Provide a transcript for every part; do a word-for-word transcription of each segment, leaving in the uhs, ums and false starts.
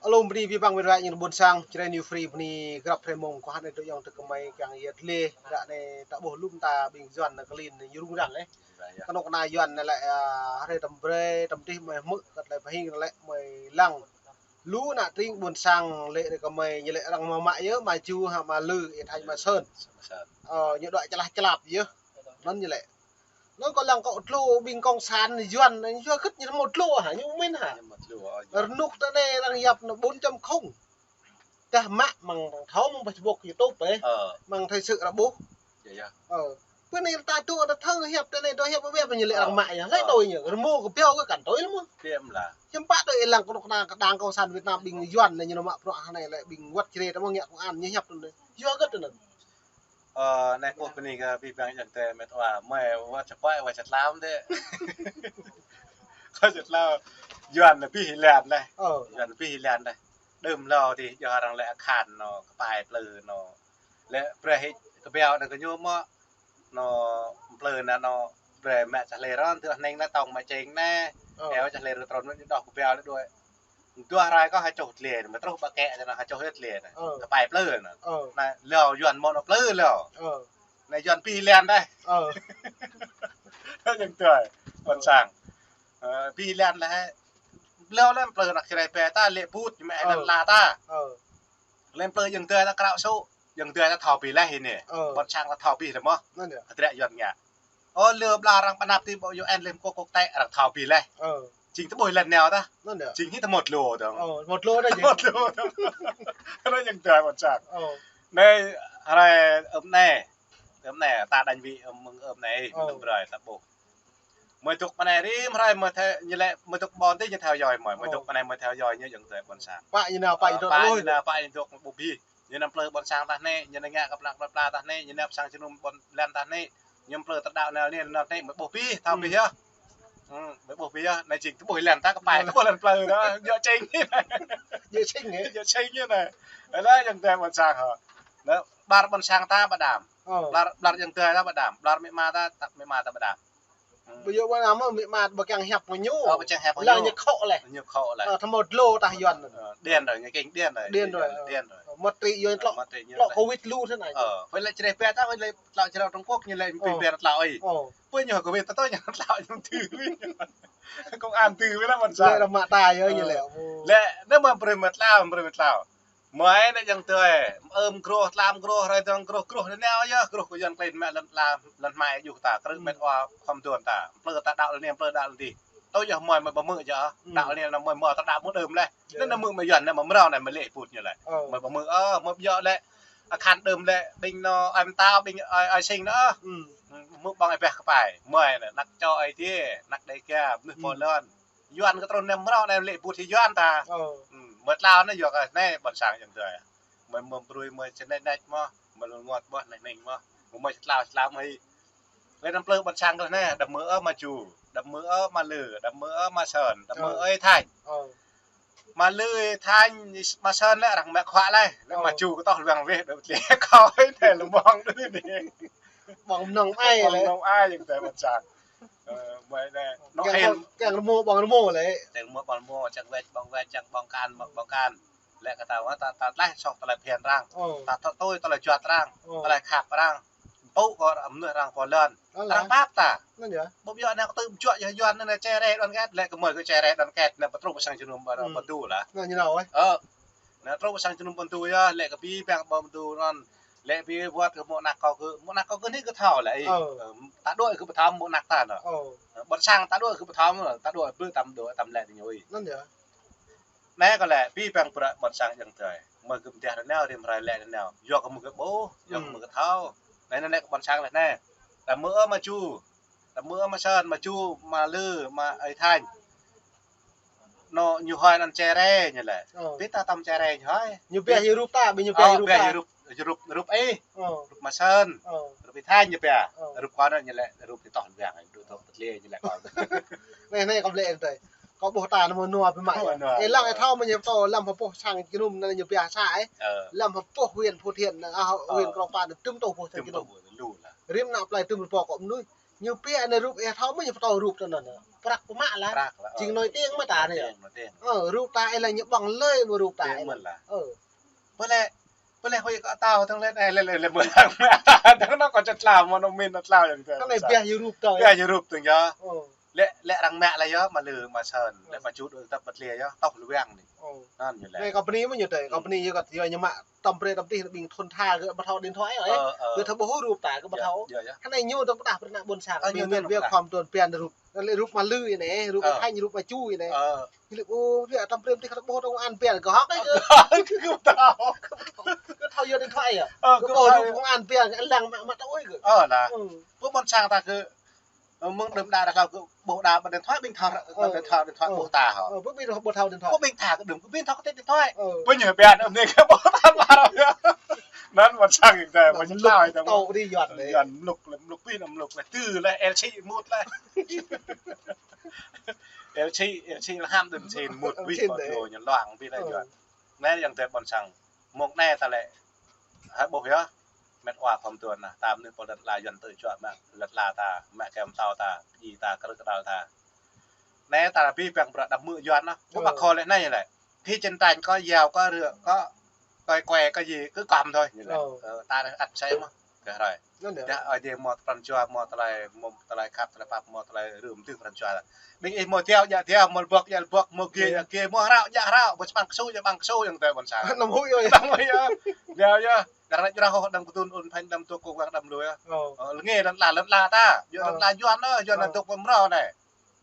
Alum bơni abih bang wơ̆t wơ̆t ñu ƀôn sang, Jrai New Free bơni grăp hrơi mông kơ hăt anai tơ yŏng tơ kơmơi kiăng yơh tlĕ, ră anai ta ƀuh lŏm ta ƀing Yuan anai kơ lin ñu rŭng răng lĕ. Kơnuk kơna Yuan anai lĕ, a, hrơi tơm brơi, tơm tih mơi hmư̆, kơt lĕ pơhing lĕ mơi lăng. Lu ană tring ƀôn sang lĕ rơi kơmơi ñu lĕ arăng mă mă yơh, mă Ju hă, mă Lư, ih thâo mă Sơn. Ơ, ñu đuaĭ čơlah čơlap yơh. Anŭn ñu lĕ. Anŭn kâo lăng kâo tlô ƀing kông san Yuan, ñu yua kơ ñu mơ̆ tlô hă, ñu mĭn hă. Rơnŭk tơ anai arăng yap anŭn bốn chấm không. Tah mă mơ̆ng thâo mơ̆ng Facebook, YouTube ĕ. Mơ̆ng thời sự arăng ƀuh. Ơ. Bơ anai ta tŭ ta thâo hiăp tơ anai, tŭ hiăp ƀiă ƀiă ñu lĕ arăng mă yơh. Lĕ tui ñu, rơmô kơ biă kơ kăn tui lĕ mơ̆. Hiư̆m pă tui ih lăng kơnuk kơna kơđang kông san Việt Nam ƀing Yuan anai ñu nao mă bruă hă anai lĕ ƀing wơ̆t Jrai ta mơ̆ ngă công an ñu hiăp tơ anai. Yua kơ tơ anai. Ơ, anai kâo bơni kơ abih bang ayŏng adơi met wa, mơi wơ̆t čơpă wơ̆t čơtlam dêh. Kâo čơtlam. Yuan anai abih lĕ anai. Ơ. Yuan anai abih lĕ anai. Đưm hlâo dih, yua arăng lĕ akhan anŭn, kơpai plư anŭn. Lĕ brơi hĭ kơbiă anŭn kơ ñu mơ̆. Anŭn plư anŭn, anŭn brơi mă čah lĕ rŏn, tơ anai anŭn tong mă čeng anai. Ơ. Eo čah lĕ rŏn trŭn anŭn đôč kơbiă anŭn đuaĭ. Dua hrơi kâo hă čuh tlĕ, mă truh ƀă kĕ anŭn hă čuh tlĕ anŭn. Ơ. Kơpai plư anŭn. Ơ. Anai, hlâo Yuan mơ̆ anŭn plư hlâo. Ơ. Anai Yuan abih lĕ anai. Ơ. Ayŏng adơi, ƀôn sang. Ơ, abih lĕ anai. Hlâo lĕ plư anŭn Jrai pĕ ta lĕ ƀut, ñu mă lăn la ta. Ơ. Lĕ plư ayŏng adơi ta krao sŭ, ayŏng adơi ta thâo abih lĕ hĭ anai. Ơ. Ƀôn sang ta thâo abih lĕ mơ̆. Anŭn yơh. Hơdră Yuan ngă. Ơ, lơ bla arăng pơnăp ti ƀu UN lĕ kok kok tĕ arăng thâo abih lĕ. Ơ. Jing tơƀuh lĕ nao ta. Anŭn yơh. Jing hĭ tơmŏt lu dong. Ơ, tơmŏt lu dong jing. Tơmŏt lu dong. Anŭn ayŏng adơi ƀôn sang. Ơ. Anai hrơi ưm anai. Ưm anai ta đanh wĭ ưm mơ̆ng ưm anai, ơ, mơ̆ng brơi ta ƀuh. Mơi dŏ pơ anai rĭm hrơi mơi thâo, ñu lĕ mơi dŏ ƀôn tih ñu thâo yơh mơi. Mơi, ơ, dŏ pơ anai mơi thâo yơh ñu ayŏng adơi ƀôn sang. Pă ñu nao, pă ñu dŏ, pă ñu nao, pă ñu dŏ ƀu abih. Ñu anăm plư ƀôn sang ta anai, ñu anăm ngă kơ plă plă plă ta anai, ñu anăm pơ sang jơnum ƀôn lan ta anai. Ñu plư tơdăo anai anai anai anai mơi ƀuh abih, thâo abih yơh. Mơi ƀuh abih yơh, anai jing tơƀuh lĕ ta kơpai, tơƀuh lĕ plư anŭn, yua čeng. Yua čeng hă? Yua čeng anai. Anai ayŏng adơi ƀôn sang hă. Anai, ƀar ƀôn sang ta ƀu đam. Ơ. Ƀar, ƀar ayŏng adơi ta ƀu đam. Ƀar amĭ ama ta, ta amĭ ama ta ƀu đam. Ƀu djơ̆ ƀu đam, amĭ ama ƀu kiăng hiăp kơ ñu. Ơ, ƀu kiăng hiăp kơ ñu. Lăng ñu khŏ lĕ. Ñu khŏ lĕ. Ơ, tơmŏt lu tah Yuan. Ơ, điên rồi, ñu kiăng điên rồi. Điên rồi, ơ. Điên rồi. Ơ, mơ̆t tri Yuan tlŏ. Mơ̆t tri Yuan tlŏ tlĕ. Covid lu thế này. Ơ, với lại Jrai pĕ ta, với lại tlŏ Jrai Trung Quốc ñu lĕ, ơ, pĕ pĕ tlŏ ơi. Ơ. Pơ ñu Covid ta tơ ñu tlŏ ñu tui. Công an tui với lắm ƀôn sang. Lĕ rơmă ta yơh ñu lĕ. Ơ. Lĕ, anai mơi brơi mơ̆ tlao, brơi mơ̆ tlao. Mơi anai ayŏng adơi, ưm grôh, tlam grôh, hrơi dong grôh, grôh anai nao yơh, grôh kơ Yuan klin mă lăn la, lăn hmai yua ta, krư̆ met wa khŏm duôn ta. Plư ta đăo lĕ anai, plư đăo lĕ adih. Tui yơh mơi, mơi ƀu hmư̆ yơh. Ơ. Đăo lĕ anai, mơi mơ̆ ta đăo mơ̆ đưm lĕ. Anŭn anai hmư̆ mơi Yuan anai mơ̆ mrâo anai mơi lĕ put ñu lĕ. Ơ. Mơi ƀu hmư̆, ơ, mơi ƀu djơ̆ lĕ. Akhan đưm lĕ, ƀing anŭn, ơi Mtao, ƀing ơi, ơi Sing anŭn. Hmư̆ ƀơ̆ng ih ƀĕ kơpai. Mơi anai, anak čô ơi adih, anak Đêga, mơnuih pô lŏn. Yuan kơ trŭn anai mrâo anai lĕ put hĭ Yuan ta. Ơ. Mơi tlao anai yua kơ anai ƀôn sang ayŏng adơi. Mơi mơ̆ brơi mơi čơnĕt nĕt mơ̆, mơi lŏn ngot ƀơ̆ nĕ nĕng mơ̆. Mơi mơi tlao tlao mơi. Lĕ anăm plư ƀôn sang kơ anai, đăm mơ̆ ơ mă Ju, đăm mơ̆ ơ mă Lư, đăm mơ̆ ơ mă Sơn, đăm mơ̆ ơ Thanh. Ơ. Mă Lư Thanh, mă Sơn lĕ arăng mă khuă lĕ. Lĕ mă Ju kơ tŏh luang weh, đơ̆ tlĕ kâo anai lĕ ƀơ̆ng đưm anai. Ƀơ̆ng mơnơ̆ng ai lĕ. Ƀơ̆ng mơnơ̆ng ai ayŏng adơi ƀôn sang. Ơ, mơi anai. Anŭn kiăng hĭ. Kiăng rơmô ƀơ̆ng rơmô lĕ. Kiăng rơmô ƀơ̆ng rơmô, čang wĕč ƀơ̆ng wĕč, čang ƀơ̆ng kan ƀơ̆ng kan. Lĕ kơ ta wơ̆t ta, ta tlaih soh tơlơi phiăn arăng. Ơ. Ta thâo tui tơlơi juăt arăng. Ơ. Tơlơi khăp arăng. Pŭ kơ mơnuih arăng pô lŏn. Ơ, arăng pap ta. Anŭn yơh. Ƀu djơ̆ anai kơ tơ̆ juăt yơh Yuan anai čơrĕ đoàn kết. Lĕ kơ mơi kơ čơrĕ đoàn kết anai pơtrŭ pơ sang jơnum ƀu, ơ, ƀu tŭ lah. Anŭn ñu nao, ơ. Ơ. Anai trŭ pơ sang jơnum ƀu tŭ yơh, lĕ kơ abih bang ƀu tŭ anŭn. Lĕ abih wơ̆t kơ mơ̆ng anak kâo kơ, mơ̆ng anak kâo kơ anai kơ thâo lĕ. Ơ. Ơ, ta đuaĭ kơ pơthâo mơ̆ng anak ta anŭn. Ơ. Ơ, ƀôn sang ta đuaĭ kơ pơthâo, ta đuaĭ ƀlư̆ tam đuaĭ tam lĕ ñu ơi. Anŭn yơh. Anai kơ lĕ, abih bang bruă ƀôn sang ayŏng adơi. Mơi kơ mơdeh anai nao, rĭm hrơi lĕ anai nao. Yua kơ mơi kơ ƀuh, yua kơ mơi kơ thâo. Anai anai kơ ƀôn sang lĕ anai. Đăm mơ̆ ơ mă Ju. Đăm mơ̆ ơ mă Sơn, mă Ju, mă Lư, mă ơi Thanh. Anŭn ñu hơi anŭn čơrĕ ñu lĕ. Ơ. Pit ta tăm čơrĕ ñu hơi. Ñu pia hĭ rup ta, ƀing ñu pia hĭ rup ta. Ơ, pia hĭ rup, rup, rup ih. Ơ. Rup mă Sơn. Ơ. Rup ih Thanh ñu pia. Ơ. Rup kâo anŭn ñu lĕ, rup ih tŏh luang, đu tŏh pơtlĕ ñu lĕ kâo. Anai, anai kâo lĕ anai. Kâo ƀuh ta anŭn mơ̆ nua ƀu mă. Mơ̆ nua. Ê, lăng ih thâo mơ̆ ñu pơtô lăm hơpuh sang jơnum anŭn ñu pia sa ih. Ơ. Lăm hơpuh huyện Phú Thiện anŭn, huyện Krông Pa anŭn tŭm tŏ hơpuh sang jơnum. Tŭm tŏ hơpuh lu lah. Rĭm ană plơi tŭm rơpo kơ mơnuih. Ñu pia anai rup ih thâo mơ̆ ñu pơtô rup tơ anŭn. Prăk pơmă lah. Prăk lah, ơ. Jing nổi tiếng mơ̆ ta anai. Nổi tiếng, nổi tiếng. Ơ, rup ta ih lah ñu ƀơ̆ng lơi mơ̆ rup ta. Tiếng mơ̆n lah. Ơ. Pơ lĕ, pơ lĕ hơi kơ tao tơ̆ng lĕ, lĕ, lĕ, lĕ, mơ̆ tơ̆ng mă tơ̆ng anŭn kơ čơt tla mơ̆n mơ̆n tơ̆ng tla yang tơ. Kơ anai biă yơh rup tơ̆ng. Biă yơh rup tơ̆ng yơh. Ơ. Lĕ, lĕ arăng mă lah yơh, mă lư, mă sơ̆n, lĕ mă čut, ơ, tăp pơtlia yơh, tŏh lơwang anai. Ơ. Anŭn ñu lĕ. Anai company mơ̆ ñu tơi, company yơh kơ yơh ñu mă tăm brơi tăm tih ƀing thŭn tha kơ ƀu thâo điện thoại ơi. Ơ, ơ. Kơ thâo ƀu rup ta kơ ƀu thâo. Yơh, yơh. Kơ anai ñu tơ̆ng pơdah pơdah ƀôn sang. Ơ, ñu ƀing tơ̆ng pơdah. Khŏm tuan pian rup. Lĕ rup mă lư anai, rup mă thanh, rup mă ču anai. Ơ. Lĕ ƀu, ƀu tăm brơi tih kơ ƀu tơ̆ng an pian kơ hŏk ai kơ. Kơ ƀu thâo. Kơ thâo yơh điện thoại yơh. Ơ, kơ ƀu thâo. Rup kơ an pian kơ lăng mă, mă tơ ơi kơ. Ơ, lah. Ơ. Ƀu ƀôn sang ta kơ Ơ, mơ̆ng đưm đă ră hlâo kơ ƀuh đa bật điện thoại ƀing thâo, bật điện thoại, điện thoại ƀuh ta hŏ. Ơ, ƀu ƀing thâo, ƀu thâo điện thoại. Ƀu ƀing thâo kơ điện thoại. Ơ. Ƀu ñu biă anai kơ ƀuh ta ƀar. Anŭn ƀôn sang yang tơi, ƀu ñu tơlơi tơ̆ng. Tŏ đi Yuan anai. Yuan mluk, mluk ƀing anŭn mluk lĕ, tơ lĕ, eo čih mŭt lĕ. Eo čih, eo čih lĕ hăm đưm čih mŭt ƀing ƀôn ñu loang ƀing anai Yuan. Anai yang tơi ƀôn sang. Mơ̆ng anai ta lĕ hơi ƀuh yơh. Met wa khŏm tuan anai, ta mơnuih pô lăn ala Yuan tơ čuă mă, lăn ala ta, mă kơ mơtâo ta, pơjing ta, krư̆ kơdăl ta. Anai ta ƀing ƀing bruă đăm hmư̆ Yuan anai. Ƀu mă khŏm lĕ anai lĕ. Khi chiến tranh kơ yua kơ rơ̆, kơ, kơ kuai kơ yê, kơ kăm thôi, ñu lĕ. Ơ, ta anai ăt sĕ mơ̆n, kơ hrơi. Anŭn yơh. Dah ơi dê mơ̆ pran jua, mơ̆ tơlơi, mơ̆ tơlơi khăp, tơlơi pap, mơ̆ tơlơi rơ̆m tưh pran jua. Ƀing ih mơ̆ tiao, djă tiao, mơ̆ ƀŏk, djă ƀŏk, mơ̆ gê, djă gê, mơ̆ hrao, djă hrao, mơ̆ čơpăng kơsu, djă păng kơsu, yang tơi ƀôn sang. Năm hui ơi. Năm hui ơi. Tiao yơh. Đa ră jrah hŏ đăm kơtŭn un phanh đăm tŭk kơ wang đăm lui. Ơ. Ơ, lĕ ngê lăn ala, lăn ala ta. Yua lăn ala Yuan ơ, Yuan anŭn tŭk pơmrâo anai.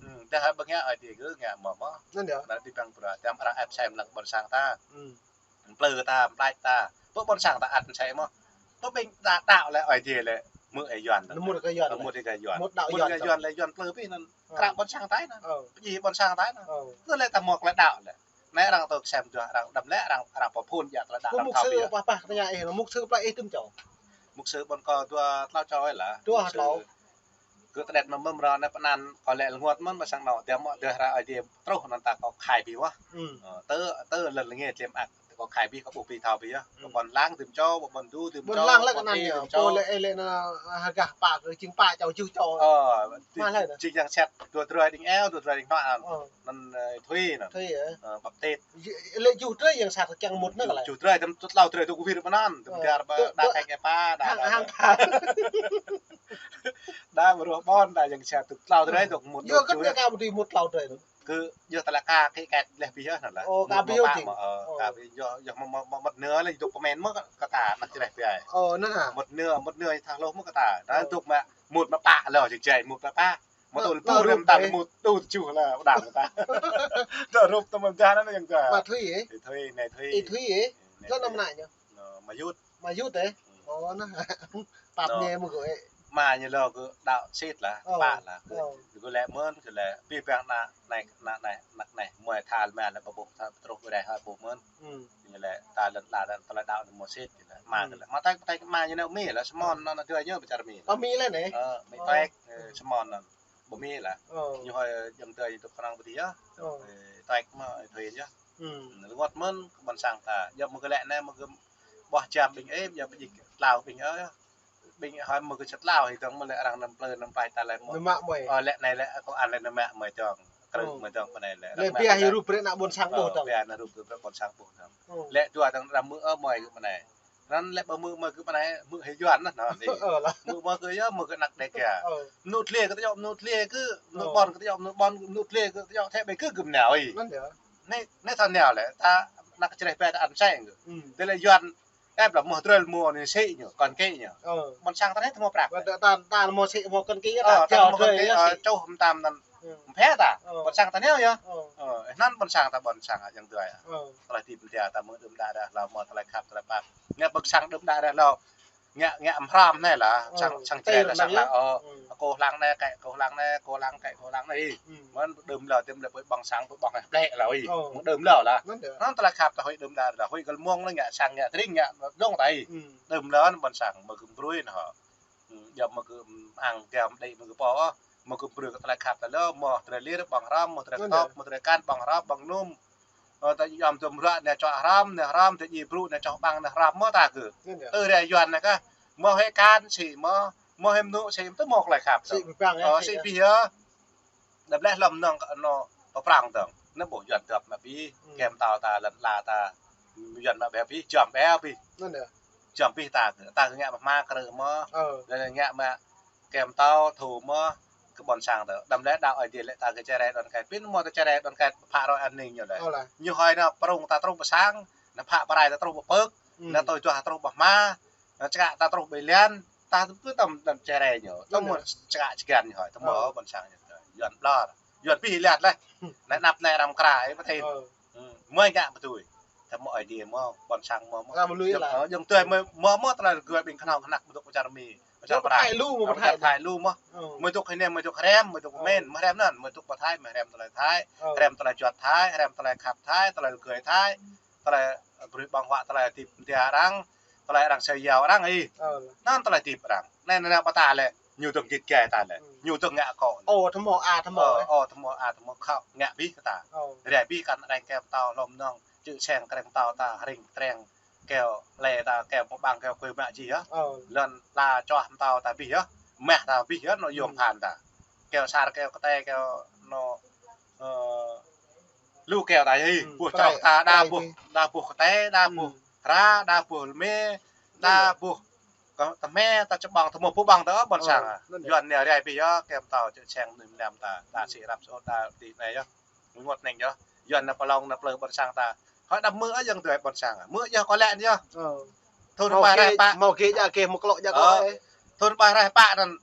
Ơ. Dah hai ƀing ngă ơi dê gơ̆ ngă mơ̆ mơ̆. Anŭn yơh. Đa ƀing ƀing bruă, tiăm arăng ăt sem lăng ƀôn sang ta. Ơ. Plư ta, plăč ta. Ƀu ƀôn sang ta ăt sĕ mơ̆n. Ƀu ƀing ta đaŏ lĕ ơi dê lĕ. Mŭt ơi Yuan. Mŭt ơi Yuan. Mŭt ơi Yuan. Mŭt đaŏ Yuan. Mŭt ơi Yuan lĕ Yuan plư ƀing anŭn. Ơ. Krăk ƀôn sang ta anŭn. Ơ. Pơjing ƀôn sang ta anŭn. Ơ. Tơ lĕ ta mơ̆ lĕ đaŏ lĕ. Anai arăng tŭ sem jua arăng đăm lĕ arăng, arăng pơphun jă tơlơi đaŏ. Ƀu arăng mục sư thâo ƀiă. Pah, pah tơña ih, mục sư plơi ih tŭm čô. Mục sư ƀôn kâo dua tlâo čô ih lah. Dua tlâo. Mục sư. Kơ tơđet mơ̆ mơ̆ ră anai pơanăn kâo lĕ lơngot mơ̆n mă sang anŏ. Tiăm mơ̆ dơ̆ng ră ơi dê truh anŭn ta kâo khai ƀing wơ̆t. Ơ, tơ, tơ lăn lĕ ngê tlem ak. Kâo khai ƀing kâo ƀuh ƀing thâo ƀing yơh. Kơ ƀôn Lăng tŭm čô, ƀôn Du tŭm čô, Ƀôn Lăng lĕ kơ anăn yơh. Pô lĕ ih lĕ anai hơgah pă kơ jing pă čô juh čô. Ơ, jing yang sat dua drơi đing eo, dua drơi đing hnoă. Ơ. Anăn, ơ, Thui anăn. Thui yơh. Ơ, baptis. Lĕ juh drơi yang sat kiăng mŭt anăn lĕ. Juh drơi, tơm tlâo drơi tŭ kơ wir ƀơi anăn. Tơm dar ƀă đa kek ơ pa, đa, hăng, đa, hăng đa. Đa ƀruă ƀôn, đa yang sat tŭ tlâo drơi tŭ mŭt. Yua kơ ñu ka ƀu dưi mŭt tlâo drơi. Kơ yua tơlơi ka kĭ kĕt leh ƀiă anŭn lah. Ơ, ka ƀiă jing. Ơ, ka ƀiă yua, yua mơ̆, mơ̆, mơ̆ mŭt nao lĕ dŏ pơmĕn mơ̆ kơ ta, anăk čreh ƀiă. Ơ, anŭn hă? Mŭt nao, mŭt nao thâo hloh mơ̆ kơ ta. Anŭn dŏ mă mŭt mă pă lĕ, jing jai mŭt mă pă. Mă tŭ lĕ tŭ rơ̆m ta mŭt tŭ tơjuh lah, ƀu đaŏ ta. Dŏ rup tơmơ̆n dah anŭn yang ta. Mă Thui ih? Ih Thui, anai Thui. Ih Thui ih? Anai Thui. Lĕ anăm anai ñu. Mă Yut. Mă Yut ih? Ơ, anŭn. Pap ñu mơ̆ gơ̆ ih. Mă ñu lŏ gơ̆ đaŏ sĭt lah, pă lah. Gơ̆ lĕ mơ̆n, gơ̆ lĕ ƀing ƀing anăk anai, anăk anai, anăk anai, mơ̆ thâo mă lĕ ƀu ƀuh, thâo truh ƀơi rai hơi ƀuh mơ̆n. Ñu lĕ ta lăn ala, lăn tơlơi đaŏ anai mơ̆ sĭt, gơ̆ lĕ. Mă gơ̆ lĕ. Mă tơk, tơk mă ñu anai Mi lah, Simon anŭn, anŭn dua ñu biă čar Mi. Ơ, Mi lĕ anai. Ơ, Mi Tuek, ơ, Simon anŭn. Ƀu Mi lah. Ơ. Ñu hơi jăm tơi tŭ kơnơ̆ng ƀu djơ̆ yơh. Ơ. Ơ, Tuek mơ̆, ơ, Thuen yơh. Ơ, lơngot mơ̆n kơ ƀôn sang ta. Yua mơ̆ gơ̆ lĕ anai mơ̆ gơ̆ ƀuh jăm ƀing ih, yua ƀing ih tlao ƀing ih. Ƀing ih hơi mơ̆ gơ̆ čơt tlao hĭ dơ̆ng mơ̆ lĕ arăng năm plơi năm plăč ta lĕ mơ̆. Năm mă mơi. Ơ, lĕ anai lĕ kơ an lĕ năm mă mơi dơ̆ng. Krư̆ mơi dơ̆ng pơ anai lĕ. Lĕ ƀiă hĭ rup brơi anăk ƀôn sang ƀuh dơ̆ng. Ƀiă anai rup brơi ƀôn sang ƀuh dơ̆ng. Lĕ dua dơ̆ng răm mơ̆ ơ mơi gơ̆ pơ anai. Anŭn lĕ ƀu mơ̆ mơi gơ̆ pơ anai, mơ̆ hĭ Yuan anŭn. Ơ, lah. Mơ̆ mơi gơ̆ yơh, mơ̆ gơ̆ anăk Đêga. Ơ. Mơnuih tơlơi kơ tơjŏ, mơnuih tơlơi kơ, mơnuih ƀôn kơ tơjŏ, mơnuih ƀôn, mơnuih tơlơi kơ tơjŏ, thĕ ƀing gơ̆ gơ̆m nao ih. Anŭn yơh. Anai, anai thâo nao lĕ, ta anăk čreh ƀiă ta ăn sĕ gơ̆. Tơlơi Yuan, ĕp lah mơ̆ drơi mơ̆ anai sĭ ñu, kơn kĭ ñu. Ơ. Ƀôn sang ta anai tơ mơ̆ prăk. Ƀôn ta, ta mơ̆ sĭ mơ̆ kơn kĭ yơh, ơ, ta ta mơ̆ kơn kĭ, ơ, čuh mơtam anŭn. Ơ. Mơ̆ phĕ ta. Ơ. Ƀôn sang ta nao yơh. Ơ. Ơ, anŭn ƀôn sang ta ƀôn sang yang dua yơh. Ơ. Tơlơi tĭp tia ta mơ̆ đưm đă ră hlâo mơ̆ tơlơi khăp tơlơi pap. Ngă ƀơ̆k sang đưm đă ră hlâo. Ngă, ngă mơhrăm anai lah. Ơ. Sang, sang tơlơi jre ta sang lah. Ơ. Kơ lăng anai, kĕ kơ lăng anai, kơ lăng kĕ kơ lăng anai. Mơ̆n đưm hlâo, đưm hlâo ƀơi ƀơ̆ng sang, ƀơi ƀơ̆ng hlĕ hlâo ih. Ơ. Mơ̆n đưm hlâo lah. Anŭn tơlơi khăp ta huĭ đưm đă ră, huĭ gơ̆l mơ̆ng anai ngă sang ngă tring ngă dŏng ta ih. Đưm hlâo anŭn ƀôn sang mơ̆ gơ̆m brơi anŭn hŏ. Yua mơ̆ gơ̆ ang gam đei mơ̆ gơ̆ pô, mơ̆ gơ̆ brơi kơ tơlơi khăp ta lĕ, mơ̆ tơlơi lir ƀơ̆ng hrăm, mơ̆ tơlơi kơtŏp, mơ̆ tơlơi kan ƀơ̆ng hrăm, ƀơ̆ng num. Ơ, ta yom tơm ruă anai čoh hrăm, anai hrăm, ta djai brŭ anai čoh ƀăng anai hrăm mơ̆ ta gơ̆. Tơ rai Yuan anai kah, mơ̆ huĭ kan sĭ mơ̆, Mơ̆ hĭ mơnŭ sĭ tơ mơ̆ tơlơi khăp. Sĭ tơ̆ng. Pơprang, ơ, sĭ pih yơh. Đăm lĕ hlŏm nong kơ anŏ pơprang tơ̆ng. Anai ƀuh Yuan dŏp mă pih. Hmm. Kem tao ta lŏn la ta. Yuan mă ƀĕ pih, jăm ƀĕ pih. Anŭn yơh. Jăm pih ta, ta ngă mă hmua krư̆ mơ̆. Ơ. Đa ngă mă kem tao thu mơ̆ kơ ƀôn sang tơ. Đăm lĕ đaŏ Ơi Adai lĕ ta kơ čơrĕ đon kĕt. Pĭn mơ̆ ta čơrĕ đon kĕt phă roi an ninh ñu lĕ. Ơ lĕ. Ñu hơi anai prong ta truh pơ sang, anai phă pơrai ta truh pơ pơk, hmm, anai tui juah ta truh pơ hmua, anai čơkă ta truh pơ lan, ta tơpư̆ tơ̆m đăm čơrĕ ñu. Tơ̆m mơ̆ čơkă čơgăn ñu hơi, tơ̆m mơ̆ ƀôn sang ñu. Yuan ƀlŏr. Yuan pih lĕ lĕ. Anai năp anai răm kra, ih pơtĭn. Ơ. Hmm, mơ̆ ngă pơtui. Tơ̆m mơ̆ Ơi Adai mơ̆, ƀôn sang mơ̆ mơ̆. Răm lui la. Ơ, jơ̆ng tui mơ̆, mơ̆ mơ̆ tơlơi gơ̆ ƀing kơnong kơnăk mơ̆ dŏ pơ čar Mi. Pơ čar Prang. Pơthai lu, mơ̆ pơthai. Pơthai lu mơ̆. Ơ. Mơ̆ dŏ hĭ anai, mơ̆ dŏ hrăm, mơ̆ dŏ kơmen, mơ̆ hrăm anŭn, mơ̆ dŏ pơthai, mơ̆ hrăm tơlơi Thai, hrăm tơlơi juăt Thai, hrăm tơlơi khăp Thai, tơlơi gơ̆ Thai, tơlơi brơi ƀơ̆ng huă, tơlơi hơdip mơ̆ng India arăng, tơlơi arăng sơi yao arăng ih. Ơ. Anŭn tơlơi hơdip arăng. Anai, anai, anai, pơtă lĕ, ñu dŏ git gai ta lĕ. Hmm. Ñu dŏ ngă kŏ. Ơ, tơ̆m mơ̆ a, tơ̆m mơ̆. Ơ, ơ, tơ̆m mơ̆ a, tơ̆m mơ̆ khŏ, ngă pih kơ ta. Ơ. Rai pih kăn arăng kem tao hlŏm nong, čư̆ seng kreng tao ta, ring kreng, keo lĕ ta, keo pơƀang, keo kui mă jih yơh. Ơ. Lŏn la čoh tao ta pih yơh. Mah ta pih yơh, anŏ yôm, hmm, phan ta. Keo sar, keo kơtê, keo anŏ, ơ, lu keo ta yơh. Hmm, ƀuh čoh ta, đa ƀuh, đa ƀuh kơtê, đa ƀuh hra, đa ƀuh lơme, đa ƀuh kơ tơhme, ta čơƀang, tơmơ̆ pơƀang ta ƀôn sang. Ơ, anŭn yơh. Yuan anai rai pih yơh, kem tao čư̆ seng mơnuih mlam ta, đa sĭ răm sơ̆, đa ti anai yơh. Ñu ngŏt anai yơh. Yuan anai pơlong anai plư ƀôn sang ta. Hơi đăm mơ̆ yơh, dơi ƀôn sang. Mơ̆ yơh kơ lĕ anai yơh. Ơ. Thun ƀai rai pă. Mơ̆ gơ̆ jak gơ̆, mơ̆ klŏ jak klŏ, ơ. Thun ƀai rai pă anŭn.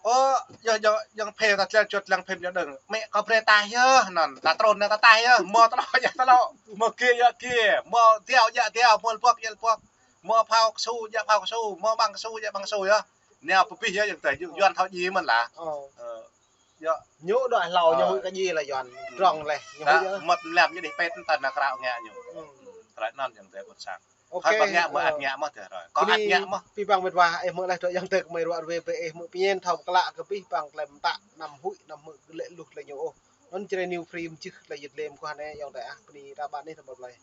Ơ, yơh, yơh, yơh phê ta tlăng čut tlăng phim yơh đơ̆ng. Mĕ kơ brơi ta yơh, anŭn. Ta trŭn anai ta ta yơh. Mơ̆ tơlŏ jak tơlŏ. Mơ̆ gơ̆ jak gơ̆. Mơ̆ diao jak diao. Mơ̆ lơbŏk jak lơbŏk. Mơ̆ phao kơsu jak phao kơsu. Mơ̆ ƀăng kơsu jak ƀăng kơsu yơh. Anai pơpih yơh, yơh, tơ, yơh, Yuan thâo ji mơ̆n lah. Ơ. Ơ, yơh. Ñu đuaĭ hlâo, ñu, ơ, huĭ kơ ji lah Yuan. Hmm. Trong leh, ñu, ta huĭ yơh. Mơ̆t mlam ñu đih pet, ta nao krao ngă ñu. Hmm. Hmm, tơlơi anŭn yơh tơ ƀôn sang. Ôkê, hơi ƀăng ngă mơ̆, ơ, ăt ngă mơ̆ tơ roi. Kơ ăt ngă mơ̆. Pih ƀăng mĕt wa, ih mơ̆ leh tơlơi yơh tơ kơ mơi ruă rơwe bĕ, ih mơ̆ pơñen thâo pơklă kơ pih ƀăng tơlơi mơta, anăm huĭ, anăm hmư̆ lĕ luh lĕ ñu ôh. Anŭn Jrai New Free mơčih tơlơi yit lem kơ anai yơh tơ ah, bơni ră ƀă anai tơlơi ƀlai.